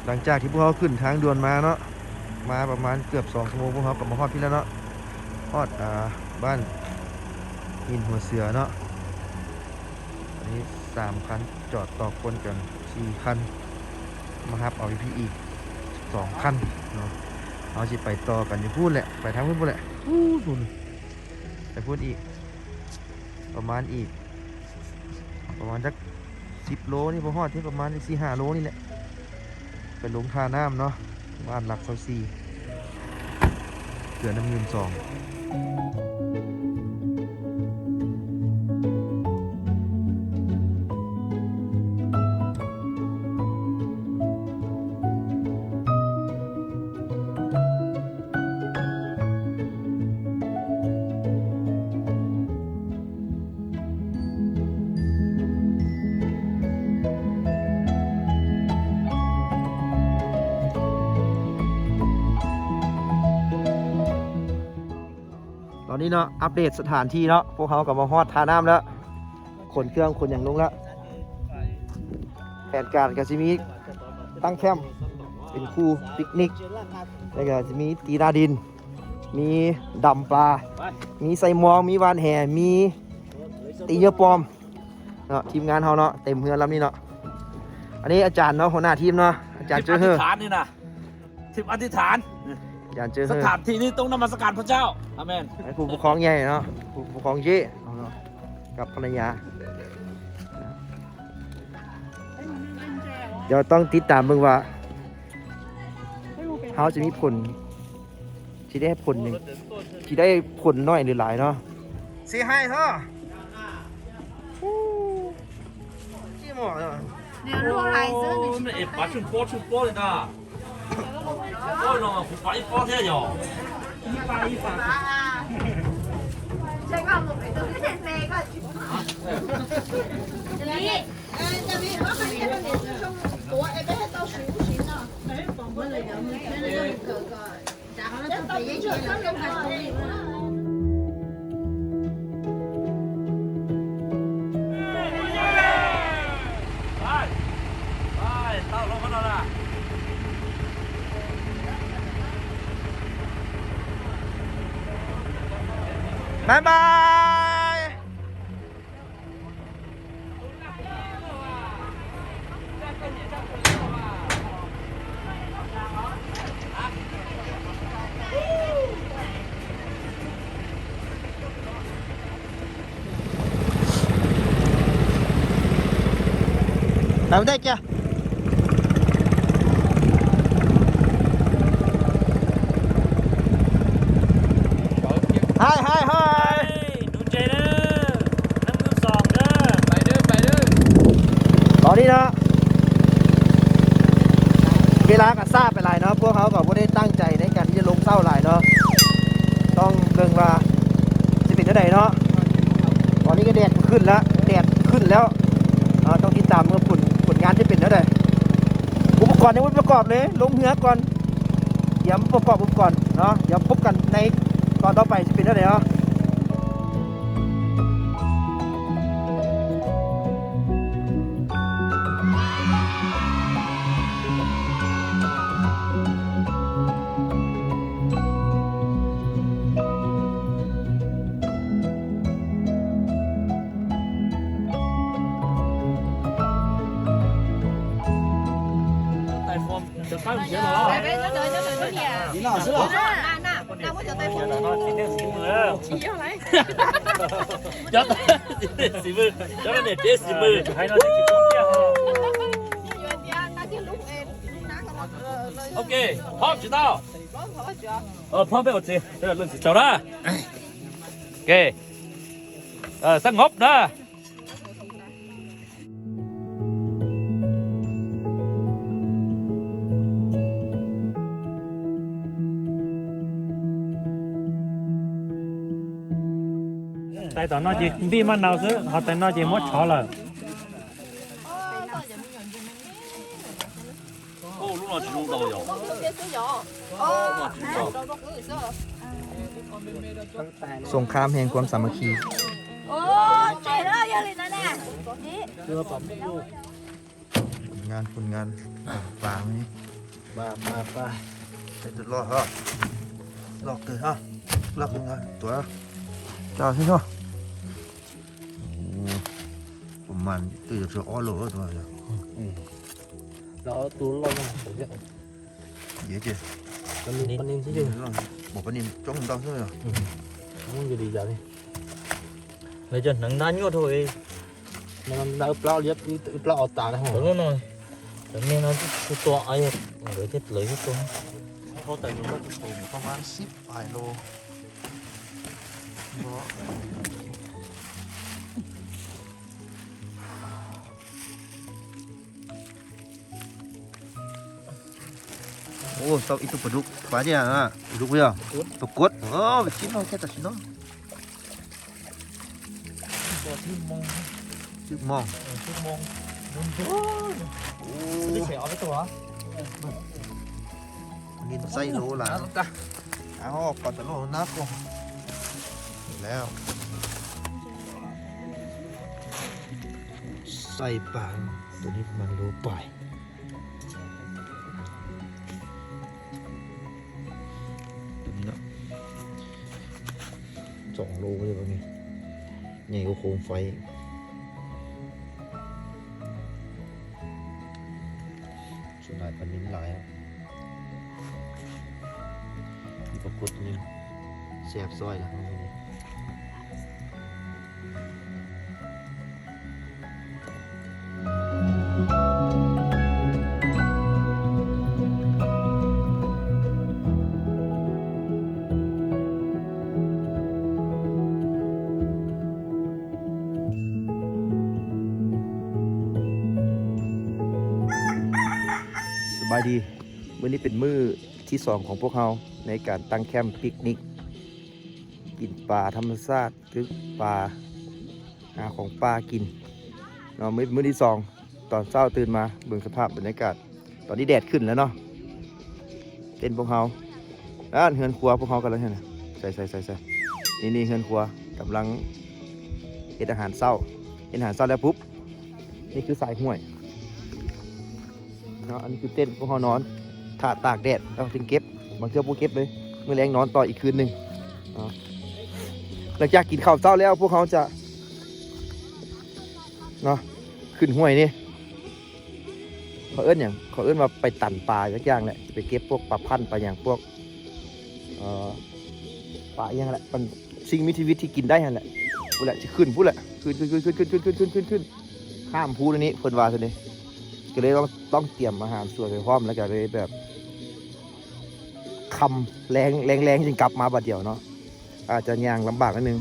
ຫຼັງຈາກທີ່ພວກເຮົາຂຶ້ນທາງດ່ວນມາເນາະ ມາປະມານເກືອບສອງຊົ່ວໂມງ ພວກເຮົາກໍມາຮອດພີ້ແລ້ວເນາະ ຮອດ ອ່າ ບ້ານຫີນຫົວເສືອເນາະ. ອັນນີ້ສາມຄັນ ຈອດຕໍ່ຄົນກັນສີ່ຄັນ ມາຮັບເອົາຢູ່ພີ້ອີກສອງຄັນເນາະ. ເຮົາຊິໄປຕໍ່ກັນຢູ່ພຸ້ນແຫຼະ ໄປທາງພຸ້ນພຸ້ນແຫຼະ ພຸ້ນ ພຸ້ນ ໄປພຸ້ນອີກ ປະມານອີກ ປະມານຈັກສິບໂລນີ້ບໍ່ຮອດເດ ປະມານສີ່ຫ້າໂລນີ້ແຫຼະ ໄປລົງທ່ານ້ຳເນາະ ບ້ານຫຼັກຊາວສີ່ ເຂື່ອນນ້ຳງື່ມສອງ. ຕອນນີ້ເນາະ ອັບເດດສະຖານທີ່ເນາະ ພວກເຮົາກໍມາຮອດທ່ານ້ຳແລ້ວ ຂົນເຄື່ອງຂົນຫຍັງລົງແລ້ວ. ແຜນການກໍຊິມີຕັ້ງແຄມ ເປັນຄູ່ປິກນິກ ແລ້ວກໍຊິມີຕີໜ້າດິນ ມີດຳປາ ມີໃສ່ມອງ ມີຫວ່ານແຫ ມີຕີເຫຍື່ອປອມເນາະ ທີມງານເຮົາເນາະ ເຕັມເຮືອລຳນີ້ເນາະ. ອັນນີ້ອາຈານເນາະ ຫົວໜ້າທີມເນາະ ອາຈານເຈີເຮີ ອະທິຖານນີ້ນະ ທິບອະທິຖານ ອາຈານເຈີເຮີ ສະຖານທີ່ນີ້ຕ້ອງນະມັດສະການພະເຈົ້າ ອາເມນ. ໃຫ້ຜູ້ປົກຄອງໃຫຍ່ເນາະ ຜູ້ປົກຄອງເຈເນາະ ກັບພັນລະຍາ ດຽວຕ້ອງຕິດຕາມເບິ່ງວ່າ ເຮົາຈະມີຜົນ ຊິໄດ້ຜົນ ຊິໄດ້ຜົນໜ້ອຍຫຼືຫຼາຍເນາະ. ເຊຮາຍເທາະ ໂອ້ ຈີ່ໝໍ້ເນາະ ແນວລົວກຫຼາຍເຊີນ ໂອ້ ແມ່ນເອັດປາຊຸມໂປ້ຊຸມໂປ້ເລີຍນະ. ໂອ້ຍ ນ້ອງ ຜູ້ປາອີ່ປ້ອແທ້ຫຍໍ. ບາຍບາຍ. ເອົາໄດ້ແກ່ ຮາຍ ຮາຍ ຮາຍ ເຮີ້ຍ ດູເຈເດີ ນ້ຳງື່ມສອງເດີ ໄປເດີ ໄປເດີ. ຕອນນີ້ເນາະ ເວລາກໍຊ້າໄປຫຼາຍເນາະ ພວກເຮົາກໍບໍ່ໄດ້ຕັ້ງໃຈໃນການທີ່ຈະລົງເຊົ້າຫຼາຍເນາະ ຕ້ອງເບິ່ງວ່າຊິເປັນແນວໃດເນາະ. ຕອນນີ້ກໍແດດຂຶ້ນແລ້ວ ແດດຂຶ້ນແລ້ວ ເຮົາຕ້ອງຕິດຕາມວ່າຜົນ ຜົນງານຈະເປັນແນວໃດ. ອຸປະກອນຍັງບໍ່ປະກອບເລີຍ ລົງເຮືອກ່ອນ ຕຽມປະກອບອຸປະກອນເນາະ ດຽວພົບກັນໃນຕອນຕໍ່ໄປຊິເປັນແນວໃດເນາະ. ໂອເຄ ພ້ອມຊິເຈົ້າ ເອີ ພ້ອມໄປ ໂອເຄ ເລີ່ມຊິເຈົ້ານະ ໂອເຄ ເອີ ສະຫງົບນະ. ໄຕຕໍ່ນ້ອຍຈີບີມະນາວຊື້ ເຮົາໄຕນ້ອຍຈີໝົດເຂົາເລີຍ. ໂອ້ ສົງຄາມແຫ່ງຄວາມສາມັກຄີ. ຜົນງານ ຜົນງານ ປາງນີ້ ປາ ປາ ປາ ໄປຕົວລອກເນາະ ລອກເກີນເນາະ ລອກເກີນເນາະ ຕົວເຈົ້າຊິເນາະ. ໂອ້ ປະມານຕື່ນຈະອອໂລຕົວເນາະ. ອືມ ລາວເອົາຕົວລອກມາ ດຽວເຈົ້າ ປານິນ ປານິນຊິເຈົ້າ ບໍ່ ປານິນຈ້ອງດຳເນາະ. ອືມ ມັນຈະດີຢ່າງນີ້ ແລ້ວຈະໜັງດ້ານຍອດໂທເອ ມັນໄດ້ປາລຽບ ປາອອກຕາແລ້ວ ເອີ ໜ້ອຍ ແຕ່ແມ່ນເອົາຕົວ ເອົາເລີຍເຮັດເລີຍຕົວ ເຂົາແຕ່ຢູ່ລະໂຕປະມານສິບປາຍໂລເນາະ. ໂອ້ ຊອບອີ່ຕຸປາດຸກ ປາຫຍັງອະ ປາດຸກເຫືອ ປາກົດ ປາກົດ. ໂອ້ ໄປຊິເນາະ ແຄ່ຕັດຊິເນາະ. ຕົວຊື່ມອງ ຊື່ມອງ ເອີ ຊື່ມອງ ໂອ້ ໄດ້ໃສ່ເອົາໄປຕົວ ນີ້ໃສ່ໂລລະ ເອົາອອກກ່ອນ ແຕ່ໂລໜັກກວ່າ ແລ້ວ ໃສ່ປາ ຕົວນີ້ປະມານໂລປາຍ. ຕົວນີ້ເນາະ ສອງໂລເລີຍ ຕົວນີ້ໃຫຍ່ກວ່າໂຄມໄຟ. ສ່ວນຫຼາຍປານິນຫຼາຍ ມີປາກົດຕົວໜຶ່ງ ແຊບຊອຍລະ ສະບາຍດີ ມື້ນີ້ເປັນມື້ທີສອງຂອງພວກເຮົາໃນການຕັ້ງແຄມປິກນິກ ກິນປາທຳມະຊາດ ຕຶກປາ ຫາຂອງປ່າກິນເນາະ. ມື້ ມື້ທີສອງ ຕອນເຊົ້າຕື່ນມາເບິ່ງສະພາບບັນຍາກາດ ຕອນນີ້ແດດຂຶ້ນແລ້ວເນາະ. ເຕັນພວກເຮົາ ນັ້ນເຮືອນຄົວພວກເຮົາກຳລັງ ໃສ່ ໃສ່ ໃສ່ ໃສ່ ນີ້ ນີ້ເຮືອນຄົວກຳລັງເຮັດອາຫານເຊົ້າ. ເຮັດອາຫານເຊົ້າແລ້ວປຸບ ນີ້ຄືສາຍຫ້ວຍເນາະ. ອັນນີ້ຄືເຕັນພວກເຮົານອນ ຖ້າຕາກແດດເຮົາຈຶ່ງເກັບ ບາງເທື່ອບໍ່ເກັບເລີຍ ມື້ແລງນອນຕໍ່ອີກຄືນໜຶ່ງເນາະ. ຫຼັງຈາກກິນເຂົ້າເຊົ້າແລ້ວ ພວກເຮົາຈະ ເນາະ ຂຶ້ນຫ້ວຍນີ້ ເຂົາເອີ້ນຫຍັງ ເຂົາເອີ້ນວ່າໄປຕັນປາຈັກຢ່າງແຫຼະ ຊິໄປເກັບພວກປາພັນປາຫຍັງ ພວກ ເອີ ປາອີ່ຫຍັງແຫຼະ ມັນສິ່ງມີຊີວິດທີ່ກິນໄດ້ຫັ້ນແຫຼະ. ພຸ້ນແຫຼະ ຊິຂຶ້ນພຸ້ນແຫຼະ ຂຶ້ນ ຂ້າມພູນີ້ ເພິ່ນວ່າຊັ້ນເດ. ກໍເລີຍຕ້ອງ ຕ້ອງຕຽມອາຫານສວນໄປພ້ອມ ແລ້ວກໍເລີຍແບບ ຄ່ຳແລງ ແລງໆ ຈຶ່ງກັບມາບາດດຽວເນາະ ອາດຈະຍ່າງລຳບາກໜ້ອຍໜຶ່ງ. ສ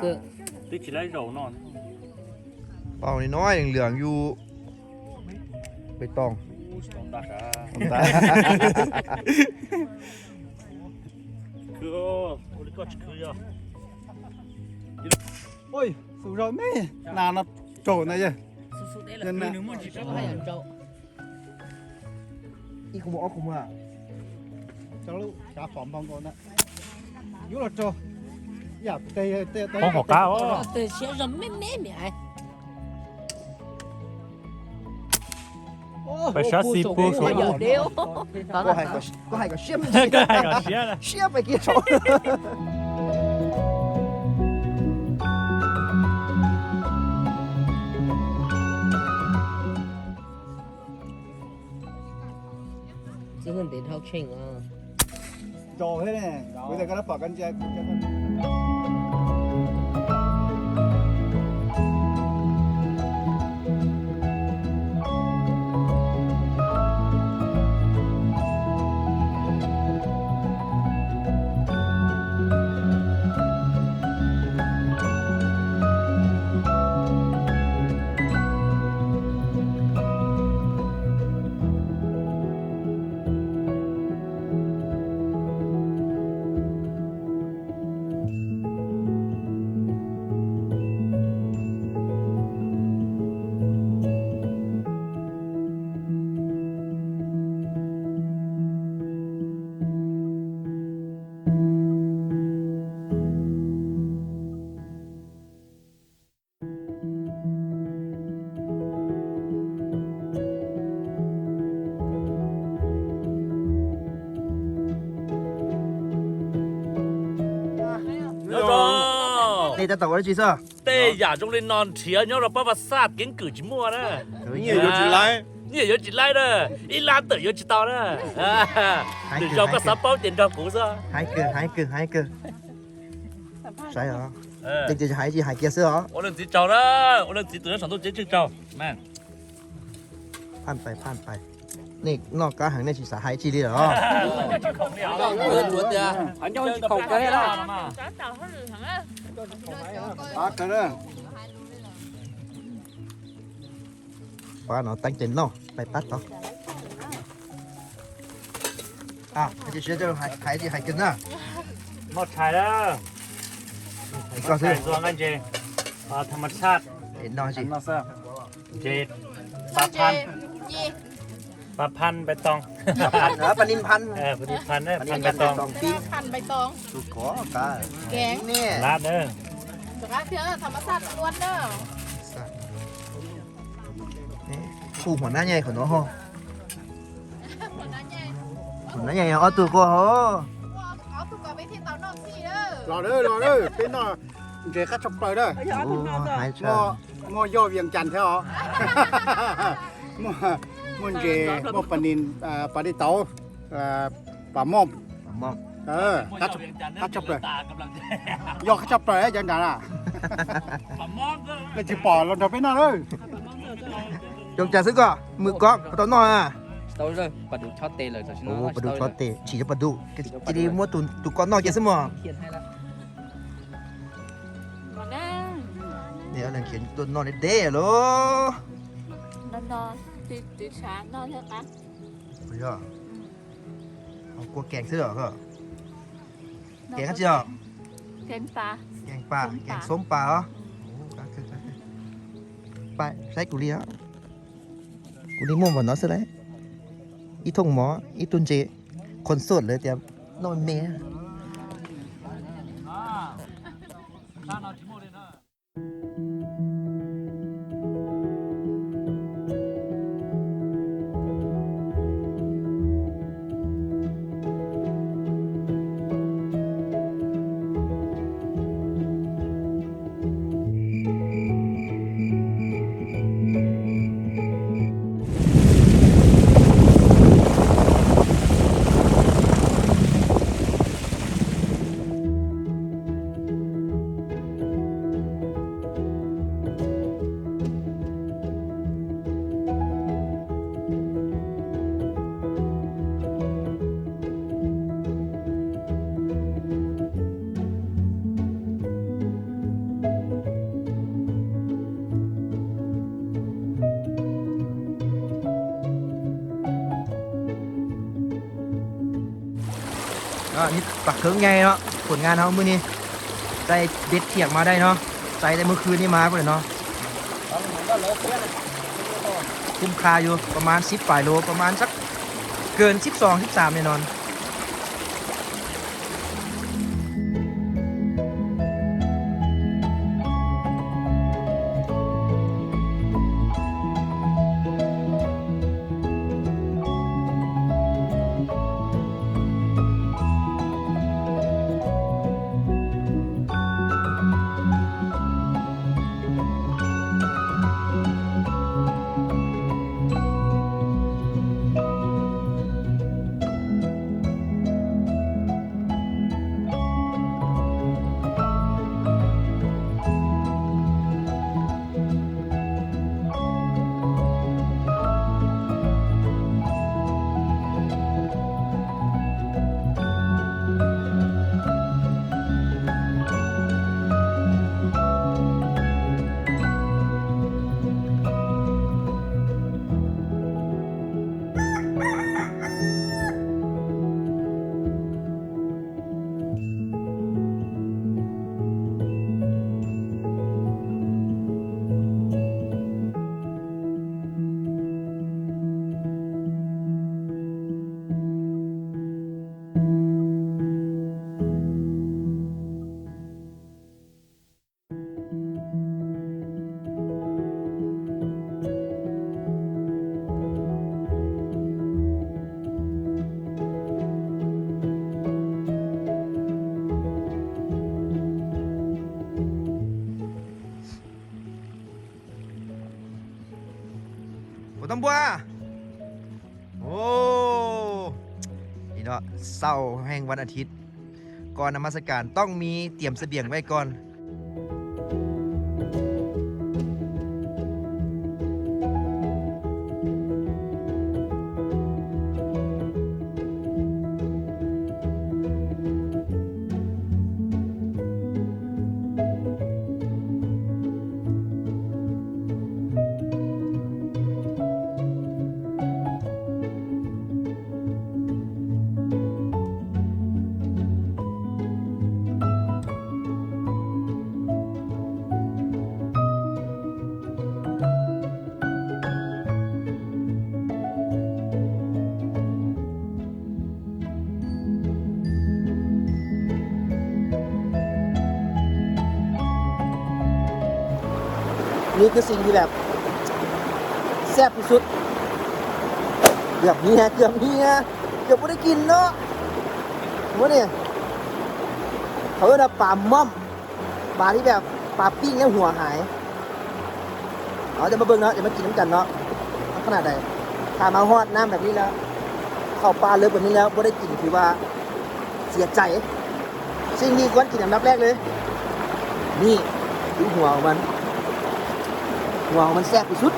ເກີດ ຕິດຊິໄດ້ເຈົ້ານອນ ເປົ້ານ້ອຍໆ ເຫຼືອງໆ ຢູ່ໃບຕອງ ຕອງຕາ ຕອງຕາ ຄື ໂອ້ຍ ໂອ້ຍ ໂອ້ຍ ສູງເຈົ້າແມ່ ໜ້ານັບໂຕນະເອີຍ ສູງໆ ເດ້ລະ ເດີນນະ ອີກຄົນບໍ່ອອກຄົນວ່າ ເຈົ້າລູກ ຈາປອມບາງກ່ອນນະ ຢູ່ລະໂຕ ຢ່າເຕະ ເຕະ ເຕະ ຂອງຫົວກ້າ ເຕະເຊຍຈະແມ່ນແມ່ນ ໄປຊາຊີປູ ໂອ້ໂຫ ເດວ ກໍໃຫ້ກໍ ກໍໃຫ້ກໍເຊຍ ກໍໃຫ້ກໍເຊຍ ເຊຍໄປກິນ 这个得套圈啊。找回来，回来跟他把干净。 你在等我的角色。对呀，中间弄铁，你要把把杀给狗去摸呢。你也有进来，你也有进来的，一拉等有几刀呢。啊，你要个啥包点照顾是吧？还给，还给，还给。 ໃສ່ເອົາ ເອີ ເດັກຈະຫາຍ ຊິຫາຍເກຍເສື້ອເອົາ ໂອເລິນສີເຈົ້າເດີ ໂອເລິນສີຕົວນັ້ນສອງຕົວເຈັດຊື່ເຈົ້າ ແມ່ນ ຜ່ານໄປ ຜ່ານໄປ ນີ້ນອກກາຫັງນີ້ຊິສາຫາຍຈີ່ລີເນາະ ເອີ ເອີ ເອີ ອັນຍອງຊິເຂົ້າໃຈລະ ປາກກັນເດີ. ປ້າເນາະ ຕັ້ງໃຈເນາະ ໄປປັດເນາະ ອ່ະ ໃຫ້ເຊຟເຈົ້າໃຫ້ ໃຫ້ ໃຫ້ກິນນະ ໝົດໄທແລ້ວ ນີ້ກໍຄື ໃສ່ສ່ວນກັນເຈ ອ່າ ທຳມະຊາດ ເຫັນເນາະ ເຈ ປາພັນ ປາພັນໃບຕອງ ປາພັນ ເອີ ປານິນພັນ ເອີ ປານິນພັນເດີ ປານິນພັນໃບຕອງ ພັນໃບຕອງ ສຸກຂໍກະແກງນີ້ ລາດເດີ ລາດເດີ ທຳມະຊາດລ້ວນເດີ. ນີ້ ຜູ້ຫົວໜ້າໃຫຍ່ຂອງເຮົາ ຫົວໜ້າໃຫຍ່ ຫົວໜ້າໃຫຍ່ ເອົາຕຸກວ່າເຮົາ ເອົາຕຸກວ່າໄປທີ່ເຕົານອກຊີ້ເດີ ລໍເດີ ລໍເດີ ເປັນນອກ ເຈຄັດສະເປີເດີ ໂອ້ ຫາຍຊາ ໝໍ້ ໝໍ້ຍໍ້ວຽງຈັນແທ້ເນາະ ໝໍ້ ໝໍ້ເຈ ໝໍ້ປານິນ ອ່າ ປາດິດເຕົາ ອ່າ ປາໝອມ ປາໝອມ ເອີ ຄັດສະ ຄັດສະເປີ ຍໍ້ຄັດສະເປີຈັ່ງໃດລະ ປາໝອມ ແລ້ວຊິປາລົງເອົາໄປນະເດີ ຈົ່ງຈາຊຶກກໍ ມືກອງ ປາຕອງນ້ອຍອະ ໂອ້ ປາດຸກຊອດເຕ ຊີ້ປາດຸກ ຈີ່ດີມົວຕຸນ ຕຸກອນນອກເຈສມອງ ນີ້ເອົາເລື່ອງຂຽນຕົ້ນນອນເດ້ໂລ ນອນ ນອນ ຕິດ ຕິດສານອນເທື່ອກັນ ເອົາກົວແກງເສື້ອເອີ ແກງຫຍັງເຈົ້າ ແກງປາ ແກງປາ ແກງສົ້ມປາເນາະ ໂອ້ ຄັກໆ ໄປ ໃສ່ກູລີເນາະ ກູລີມ່ວນບໍ່ເນາະ ເສື້ອໃດ ອີ່ທົ່ງໝໍ ອີ່ຕຸນເຈ ຄົນໂສດເລີຍ ຕຽມນ້ອງແມ່. ເນາະ ນີ້ປາເຄິງໃຫຍ່ເນາະ. ຜົນງານເຮົາມື້ນີ້ ໃສ່ເບັດປຽກມາໄດ້ເນາະ ໃສ່ແຕ່ມື້ຄືນນີ້ມາພຸ້ນແຫຼະເນາະ. ຄຸ້ມຄ່າຢູ່ ປະມານສິບປາຍໂລ ປະມານສັກເກີນສິບສອງ ສິບສາມແນ່ນອນ. ບໍ່ຕ້ອງບົວ. ໂອ້ ນີ້ເນາະ ເຊົ້າແຫ່ງວັນອາທິດ ກ່ອນນະມັດສະການຕ້ອງມີຕຽມສະບຽງໄວ້ກ່ອນ. ນີ້ຄືສິ່ງທີ່ແບບແຊບທີ່ສຸດ. ເກືອບເຫື່ອ ເກືອບເຫື່ອ ເກືອບບໍ່ໄດ້ກິນເນາະ. ມື້ນີ້ເຂົາເອີ້ນວ່າປາມ່ອມ ປາທີ່ແບບປາປີ້ງແລ້ວຫົວຫາຍ. ເອົາ ດຽວມາເບິ່ງເນາະ ດຽວມາກິນນຳກັນເນາະ ມັນຂະໜາດໃດ. ຖ້າມາຮອດນ້ຳແບບນີ້ແລ້ວ ເຂົ້າປ່າເລິກແບບນີ້ແລ້ວບໍ່ໄດ້ກິນ ຖືວ່າເສຍໃຈ. ສິ່ງທີ່ຄວນກິນອັນດັບແລກເລີຍ ນີ້ຄືຫົວຂອງມັນ. ຫົວຂອງມັນແຊບທີ່ສຸດ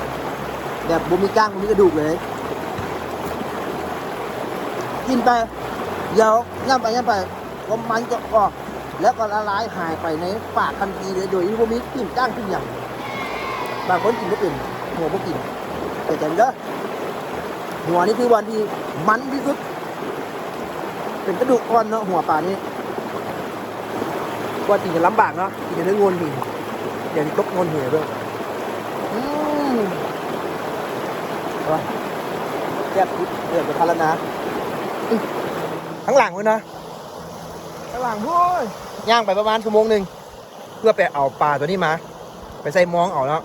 ແບບບໍ່ມີກ້າງ ບໍ່ມີກະດູກເລີຍ. ກິນໄປ ດຽວຫຍ້ຳໄປຫຍ້ຳໄປ ຄວາມມັນຈະອອກ ແລ້ວກໍລະລາຍຫາຍໄປໃນປາກທັນທີເລີຍ ໂດຍທີ່ບໍ່ມີກິ່ນກ້າງກິ່ນຫຍັງ. ບາງຄົນກິນບໍ່ເປັນ ຫົວບໍ່ກິນ ເສຍໃຈເດີ. ຫົວນີ້ຄືບ່ອນທີ່ມັນທີ່ສຸດ ເປັນກະດູກອ່ອນເນາະ ຫົວປານີ້. ວ່າກິນກໍລຳບາກເນາະ ກິນແຕ່ເທິງໂງ່ນພີ້. ດຽວນີ້ຕົກໂງ່ນພີ້ເບິ່ງ. ອືມ ໂອ້ຍ ແຊບສຸດ ເກືອບຈະພັນແລ້ວນະ. ອືມ ທາງຫຼັງພຸ້ນນະ ທາງຫຼັງພຸ້ນ ຍ່າງໄປປະມານຊົ່ວໂມງໜຶ່ງ ເພື່ອໄປເອົາປາຕົວນີ້ມາ ໄປໃສ່ມອງເອົາເນາະ.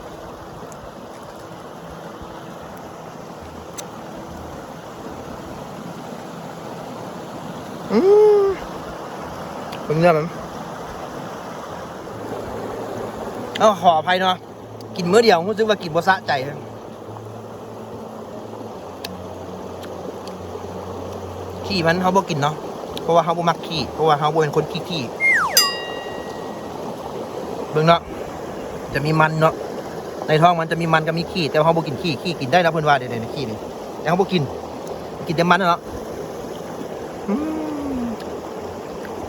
ອືມ ເບິ່ງເນື້ອມັນ. ເອົາ ຂໍອະໄພເນາະ ກິນມື້ດຽວຮູ້ສຶກວ່າກິນບໍ່ສະໃຈ. ຂີ້ມັນເຮົາບໍ່ກິນເນາະ ເພາະວ່າເຮົາບໍ່ມັກຂີ້ ເພາະວ່າເຮົາບໍ່ເປັນຄົນຂີ້ຂີ້. ເບິ່ງເນາະ ຈະມີມັນເນາະ ໃນທ້ອງມັນຈະມີມັນກັບມີຂີ້ ແຕ່ວ່າເຮົາບໍ່ກິນຂີ້. ຂີ້ກິນໄດ້ເນາະ ເພິ່ນວ່າເດ ຂີ້ນີ້ ແຕ່ເຮົາບໍ່ກິນ ກິນແຕ່ມັນເນາະ. ອືມ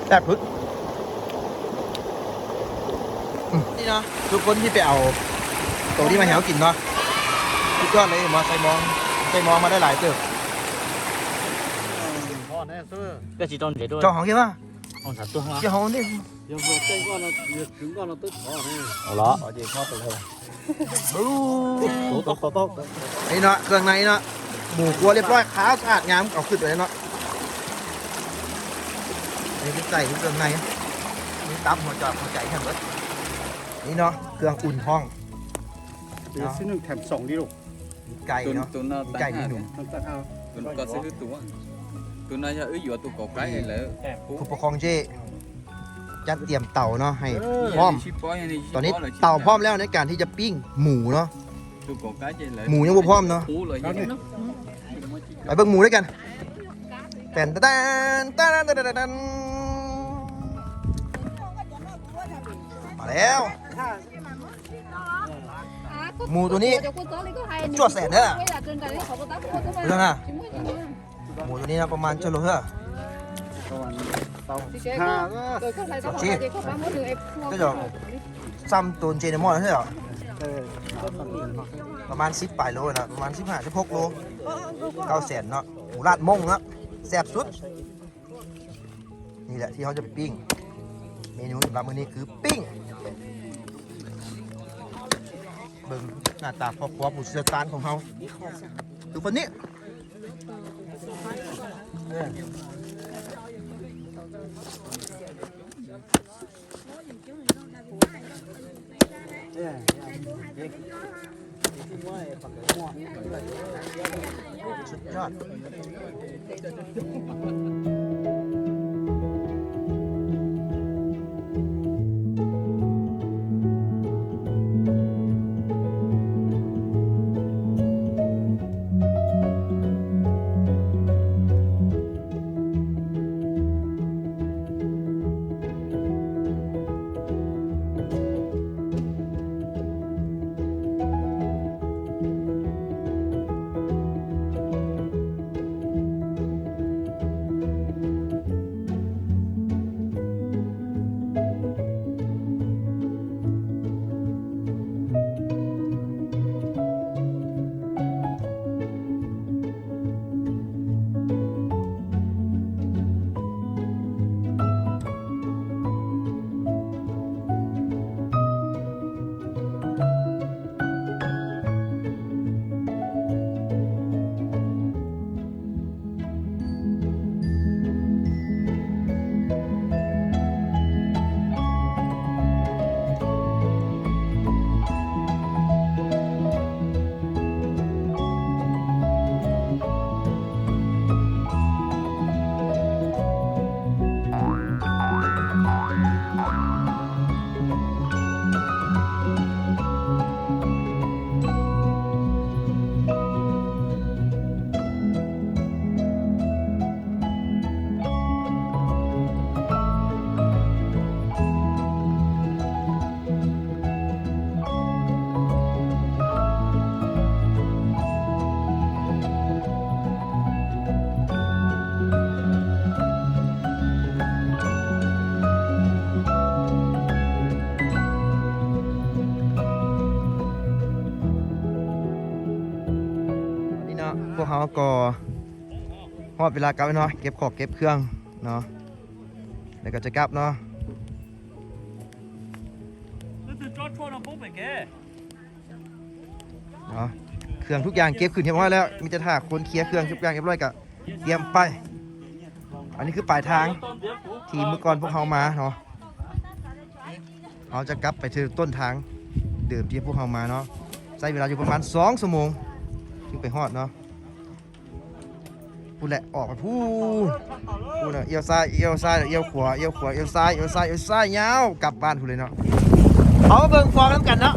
ແຊບຄື ອືມ ນີ້ເນາະ ທຸກຄົນທີ່ໄປເອົາໂຕນີ້ມາໃຫ້ເຮົາກິນເນາະ ສຸດຍອດເລີຍ. ເຫັນບໍ່ ໃສ່ມອງ ໃສ່ມອງມາໄດ້ຫຼາຍເຕີບ.该几张你都 เจ้าของคิดว่า 放啥都好啊。 เจ้าของนี่ 要不这个呢，也挺高了，都炒呢。 เอาละ เอาเดี๋ยวเข้าไปเลย โอ้ โต๊ะโต๊ะโต๊ะ นี่เนาะ เครื่องในเนาะ หมูคั่วเรียบร้อย ขาวสะอาดงาม เอาขึ้นไปเลยเนาะ นี่คือไก่ คือเครื่องใน มีตับ หัวจอก หัวใจทั้งหมด นี่เนาะ เครื่องอุ่นห้อง เดี๋ยวซื้อหนึ่งแถมสองดิลูก มีไก่เนาะ ตัวนั้น มีไก่ มีหนู ตัวนั้นก็ซื้อตัว ตัวนั้นอย่าเอ้ย อยู่ตัวเก่าไก่แล้ว ผู้ปกครองเจ้ จัดเตรียมเตาเนาะ ให้พร้อม ตอนนี้เตาพร้อมแล้วในการที่จะปิ้งหมูเนาะ หมูยังบ่พร้อมเนาะ ไปเบิ่งหมูด้วยกัน แตน แตน แตน แตน แตน มาแล้ว หมูตัวนี้ จวดแสนเด้อ เบิ่งนะ หมูตัวนี้นะ ประมาณเท่าไหร่เฮ้อ ประมาณเก้าสิบห้า เก้าสิบ ก็จะซ้ำตัวเจในหม้อนั่นใช่เหรอ เออ ประมาณสิบปลายโลนะ ประมาณสิบห้า สิบหกโล เก้าแสนเนาะ หมูลาดม่งเนาะ แซ่บสุด นี่แหละที่เขาจะปิ้ง เมนูสำหรับมื้อนี้คือปิ้ง เบิ่งหน้าตาพ่อครัวผู้เชี่ยวชาญของเรา คือคนนี้ สุดยอด ນີ້ເນາະ ພວກເຮົາກໍຮອດເວລາກັບແລ້ວເນາະ ເກັບຂອງເກັບເຄື່ອງເນາະ ແລ້ວກໍຈະກັບເນາະ ເນາະ ເຄື່ອງທຸກຢ່າງເກັບຂຶ້ນຮຽບຮ້ອຍແລ້ວ ມີແຕ່ຖ້າຄົນເຄຍເຄື່ອງທຸກຢ່າງຮຽບຮ້ອຍກໍຕຽມໄປ. ອັນນີ້ຄືປາຍທາງທີ່ມື້ກ່ອນພວກເຮົາມາເນາະ ເຮົາຈະກັບໄປທີ່ຕົ້ນທາງເດີມທີ່ພວກເຮົາມາເນາະ ໃຊ້ເວລາຢູ່ປະມານສອງຊົ່ວໂມງຈຶ່ງໄປຮອດເນາະ. ພຸ້ນແຫຼະ ອອກໄປພຸ້ນ ພຸ້ນນະ ອຽວຊ້າຍ ອຽວຊ້າຍ ອຽວຂວາ ອຽວຂວາ ອຽວຊ້າຍ ອຽວຊ້າຍ ອຽວຊ້າຍ ຍາວກັບບ້ານພຸ້ນເລີຍເນາະ. ເຮົາມາເບິ່ງຟອງນຳກັນເນາະ